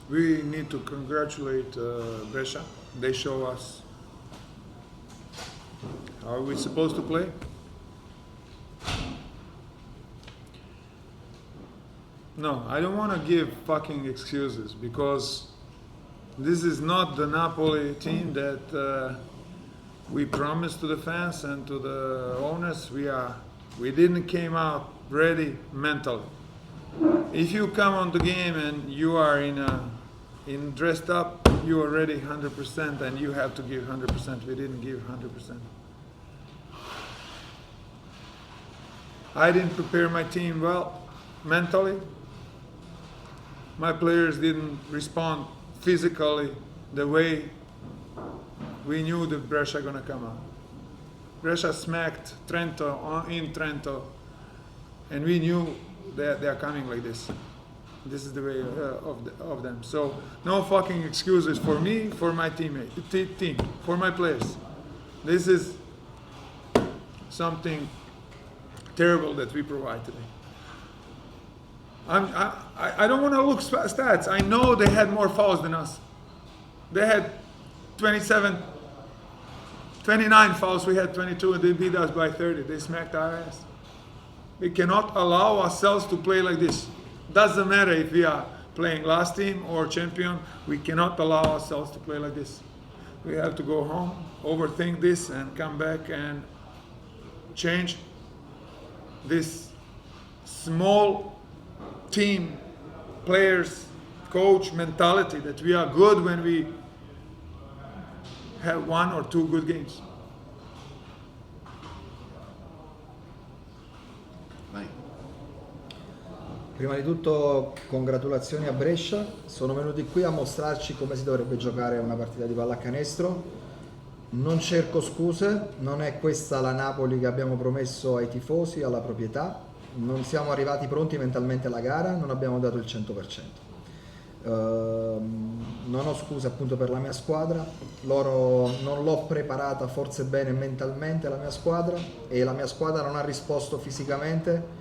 We need to congratulate Brescia. They show us how we're supposed to play. No, I don't want to give fucking excuses because this is not the Napoli team that we promised to the fans and to the owners. We didn't came out ready mentally. If you come on the game and you are in dressed up, you are ready 100% and you have to give 100%. We didn't give 100%. I didn't prepare my team well mentally. My players didn't respond physically the way we knew that Brescia going to come out. Brescia smacked Trento in Trento, and we knew that they are coming like this. This is the way of them. So no fucking excuses for me, for my teammate, team, for my players. This is something terrible that we provide today. I don't want to look stats. I know they had more fouls than us. They had 27, 29 fouls. We had 22, and they beat us by 30. They smacked our ass. We cannot allow ourselves to play like this. Doesn't matter if we are playing last team or champion. We cannot allow ourselves to play like this. We have to go home, overthink this, and come back and change this small team, players, coach mentality that we are good when we have one or two good games. Vai. Prima di tutto congratulazioni a Brescia, sono venuti qui a mostrarci come si dovrebbe giocare una partita di pallacanestro. Non cerco scuse, non è questa la Napoli che abbiamo promesso ai tifosi, alla proprietà. Non siamo arrivati pronti mentalmente alla gara, non abbiamo dato il 100%. Non ho scuse per la mia squadra, loro non l'ho preparata forse bene mentalmente la mia squadra e la mia squadra non ha risposto fisicamente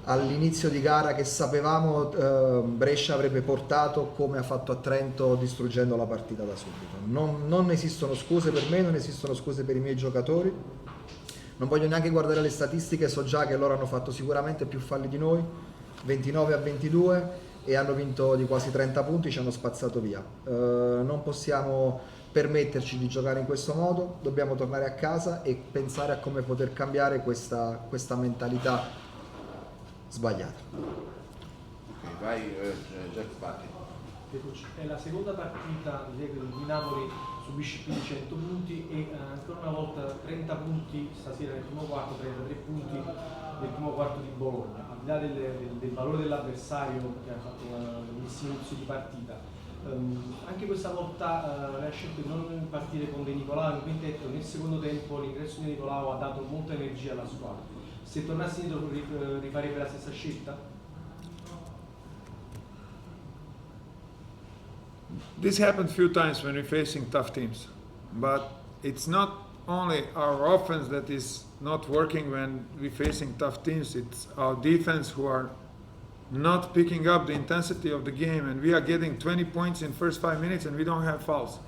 all'inizio di gara che sapevamo Brescia avrebbe portato come ha fatto a Trento distruggendo la partita da subito. Non esistono scuse per me, non esistono scuse per i miei giocatori. Non voglio neanche guardare le statistiche, so già che loro hanno fatto sicuramente più falli di noi, 29-22, e hanno vinto di quasi 30 punti, ci hanno spazzato via. Non possiamo permetterci di giocare in questo modo, dobbiamo tornare a casa e pensare a come poter cambiare questa mentalità sbagliata. Ok, vai Jack Batti. È la seconda partita di seguito in cui Napoli subisce più di 100 punti e ancora una volta 30 punti stasera nel primo quarto, 33 punti nel primo quarto di Bologna. Al di là del valore dell'avversario che ha fatto un bellissimo inizio di partita, anche questa volta lei ha scelto di non partire con De Nicolao in quintetto. Nel secondo tempo l'ingresso di De Nicolao ha dato molta energia alla squadra. Se tornassi indietro rifarebbe la stessa scelta? This happened a few times when we're facing tough teams, but it's not only our offense that is not working when we're facing tough teams, it's our defense who are not picking up the intensity of the game, and we are getting 20 points in first 5 minutes and we don't have fouls.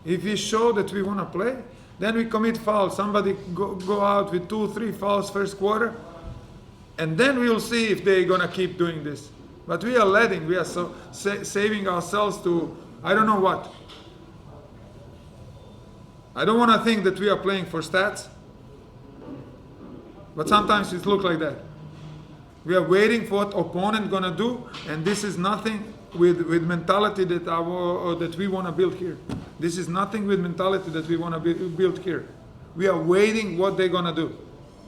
If we show that we want to play, then we commit fouls. Somebody go out with 2-3 fouls first quarter, and then we'll see if they're going to keep doing this. But we are letting, we are so saving ourselves to, I don't know what. I don't want to think that we are playing for stats, but sometimes it looks like that. We are waiting for what opponent going to do, and this is nothing with mentality that we want to build here. This is nothing with mentality that we want to build here. We are waiting what they're going to do.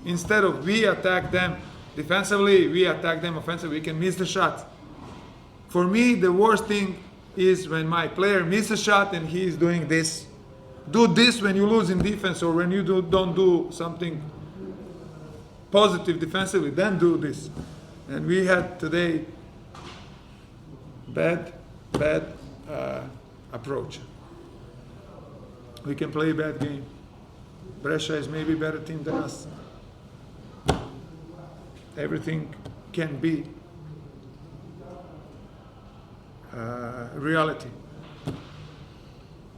Instead of we attack them defensively, we attack them offensively. We can miss the shot. For me, the worst thing is when my player misses a shot and he is doing this. Do this when you lose in defense or when you don't do something positive defensively, then do this. And we had today bad, bad approach. We can play a bad game. Brescia is maybe a better team than us. Everything can be. reality.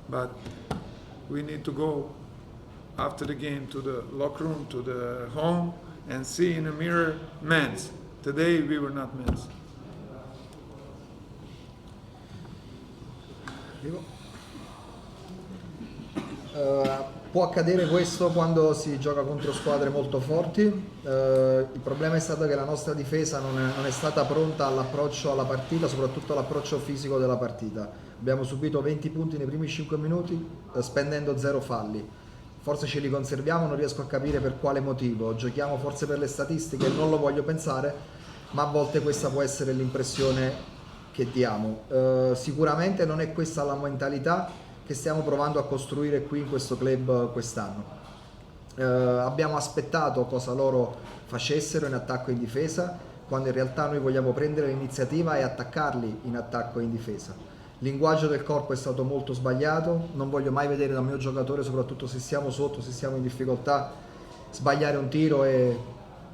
But we need to go after the game to the locker room, to the home, and see in the mirror men's. Today we were not men's. Arrivo. Può accadere questo quando si gioca contro squadre molto forti. Il problema è stato che la nostra difesa non è stata pronta all'approccio alla partita, soprattutto all'approccio fisico della partita. Abbiamo subito 20 punti nei primi 5 minuti, spendendo 0 falli. Forse ce li conserviamo, non riesco a capire per quale motivo. Giochiamo forse per le statistiche, non lo voglio pensare, ma a volte questa può essere l'impressione che diamo. Sicuramente non è questa la mentalità che stiamo provando a costruire qui in questo club quest'anno. Abbiamo aspettato cosa loro facessero in attacco e in difesa, quando in realtà noi vogliamo prendere l'iniziativa e attaccarli in attacco e in difesa. Il linguaggio del corpo è stato molto sbagliato, non voglio mai vedere da un mio giocatore, soprattutto se siamo sotto, se siamo in difficoltà, sbagliare un tiro e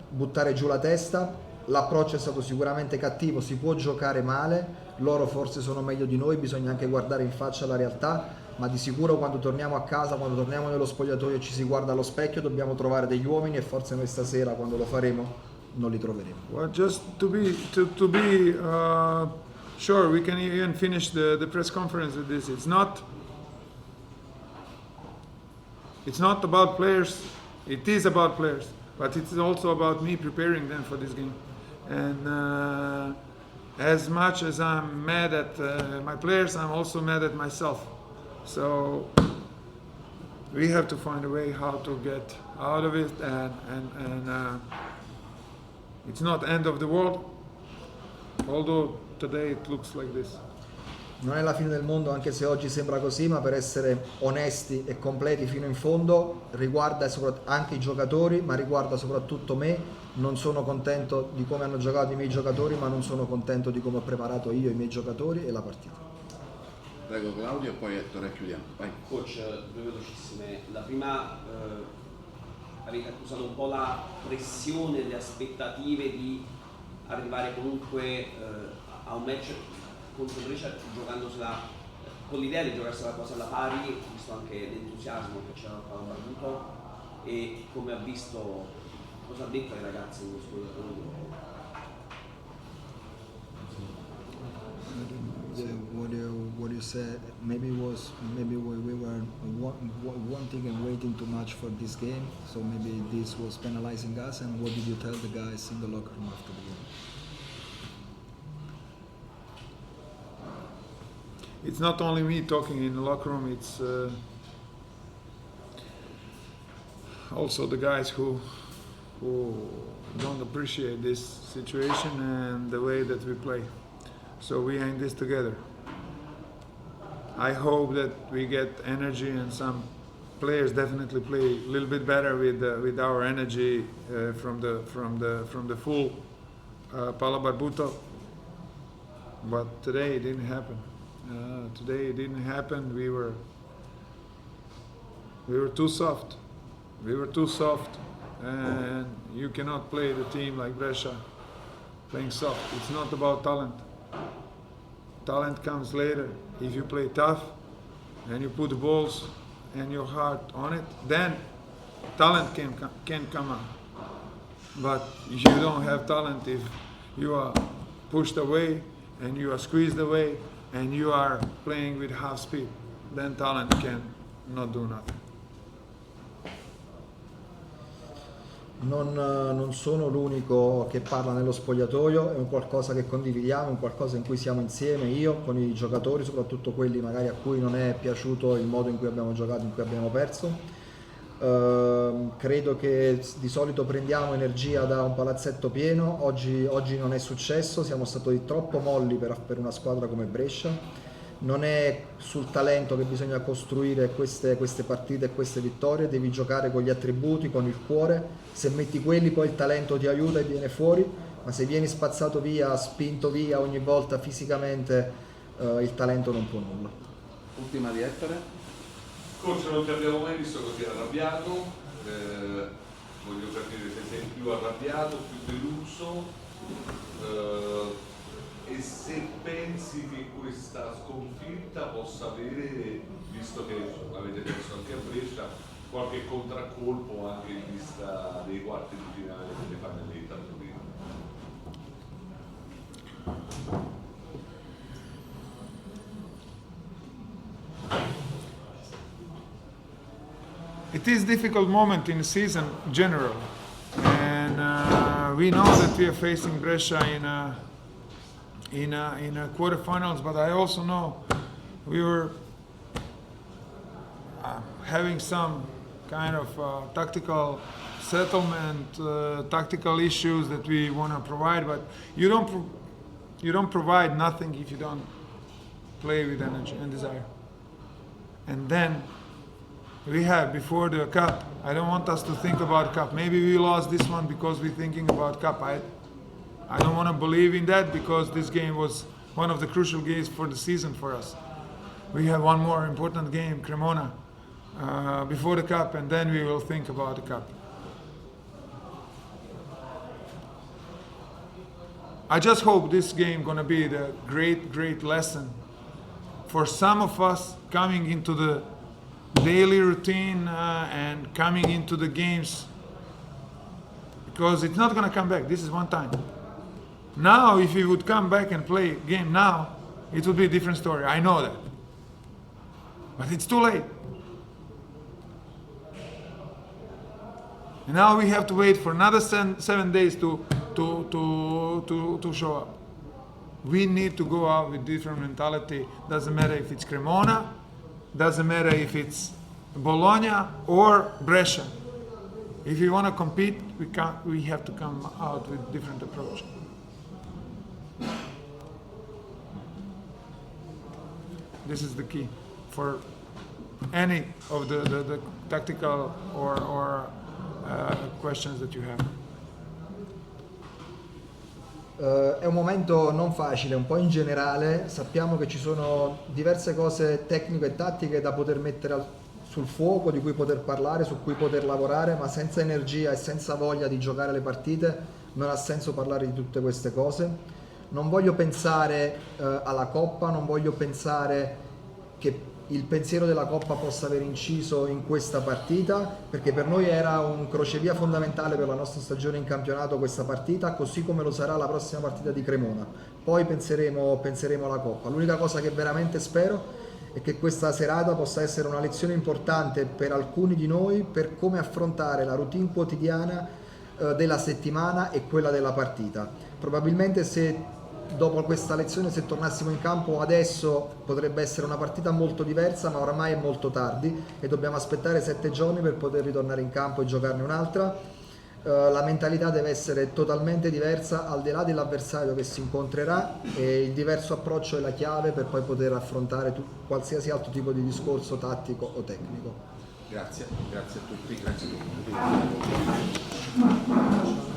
buttare giù la testa. L'approccio è stato sicuramente cattivo, si può giocare male, loro forse sono meglio di noi, bisogna anche guardare in faccia la realtà, ma di sicuro quando torniamo a casa, quando torniamo nello spogliatoio e ci si guarda allo specchio, dobbiamo trovare degli uomini e forse noi stasera quando lo faremo non li troveremo. Well, just to be sure, we can even finish the press conference with this. It's not about players. It is about players, but it's also about me preparing them for this game. And as much as I'm mad at my players, I'm also mad at myself. So we have to find a way how to get out of it, and it's not end of the world, although today it looks like this. Non è la fine del mondo anche se oggi sembra così, ma per essere onesti e completi fino in fondo, riguarda anche i giocatori, ma riguarda soprattutto me. Non sono contento di come hanno giocato i miei giocatori, ma non sono contento di come ho preparato io i miei giocatori e la partita. Prego Claudio e poi Ettore chiudiamo. Vai. Coach, due velocissime. La prima, avete accusato un po' la pressione, le aspettative di arrivare comunque a un match contro Brescia giocandosela con l'idea di giocarsela quasi alla pari, visto anche l'entusiasmo che c'era al PalaBarbuto e come ha visto, cosa ha detto ai ragazzi nello spogliatoio. What you said maybe we were wanting and waiting too much for this game, so maybe this was penalizing us. And what did you tell the guys in the locker room after the game? It's not only me talking in the locker room, it's also the guys who don't appreciate this situation and the way that we play. So we are in this together. I hope that we get energy and some players definitely play a little bit better with our energy from the full PalaBarbuto. But today it didn't happen. Today it didn't happen. We were too soft. We were too soft, and you cannot play the team like Brescia playing soft. It's not about talent. Talent comes later. If you play tough and you put the balls and your heart on it, then talent can come out. But you don't have talent if you are pushed away and you are squeezed away and you are playing with half speed. Then talent can not do nothing. Non sono l'unico che parla nello spogliatoio, è un qualcosa che condividiamo, è un qualcosa in cui siamo insieme, io con i giocatori, soprattutto quelli magari a cui non è piaciuto il modo in cui abbiamo giocato, in cui abbiamo perso. Credo che di solito prendiamo energia da un palazzetto pieno, oggi non è successo, siamo stati troppo molli per una squadra come Brescia. Non è sul talento che bisogna costruire queste partite e queste vittorie, devi giocare con gli attributi, con il cuore, se metti quelli poi il talento ti aiuta e viene fuori, ma se vieni spazzato via, spinto via ogni volta fisicamente, il talento non può nulla. Ultima di Ettore. Coach, non ti abbiamo mai visto così arrabbiato, voglio capire se sei più arrabbiato, più deluso. E se pensi che questa sconfitta possa avere, visto che avete perso anche a Brescia, qualche contraccolpo anche in vista dei quarti di finale delle Final Eight a Torino. It is difficult moment in the season general, and we know that we are facing Brescia in a quarterfinals. But I also know we were having some kind of tactical settlement, tactical issues that we want to provide. But you don't provide nothing if you don't play with energy and desire. And then we have before the cup. I don't want us to think about cup. Maybe we lost this one because we're thinking about cup. I don't want to believe in that because this game was one of the crucial games for the season for us. We have one more important game, Cremona, before the cup, and then we will think about the cup. I just hope this game gonna be the great, great lesson for some of us coming into the daily routine and coming into the games, because it's not gonna come back. This is one time. Now, if we would come back and play game now, it would be a different story. I know that. But it's too late. And now we have to wait for another 7 days to show up. We need to go out with different mentality. Doesn't matter if it's Cremona, doesn't matter if it's Bologna or Brescia. If we want to compete, we, can't, we have to come out with different approach. This is the key for any of the tactical or questions that you have. È un momento non facile, un po' in generale, sappiamo che ci sono diverse cose tecniche e tattiche da poter mettere sul fuoco, di cui poter parlare, su cui poter lavorare, ma senza energia e senza voglia di giocare le partite non ha senso parlare di tutte queste cose. Non voglio pensare alla Coppa, non voglio pensare che il pensiero della Coppa possa aver inciso in questa partita, perché per noi era un crocevia fondamentale per la nostra stagione in campionato questa partita, così come lo sarà la prossima partita di Cremona. Poi penseremo alla Coppa. L'unica cosa che veramente spero è che questa serata possa essere una lezione importante per alcuni di noi per come affrontare la routine quotidiana della settimana e quella della partita. Probabilmente se dopo questa lezione, se tornassimo in campo adesso, potrebbe essere una partita molto diversa, ma oramai è molto tardi e dobbiamo aspettare 7 giorni per poter ritornare in campo e giocarne un'altra. La mentalità deve essere totalmente diversa al di là dell'avversario che si incontrerà e il diverso approccio è la chiave per poi poter affrontare qualsiasi altro tipo di discorso tattico o tecnico. Grazie, grazie a tutti, grazie a tutti.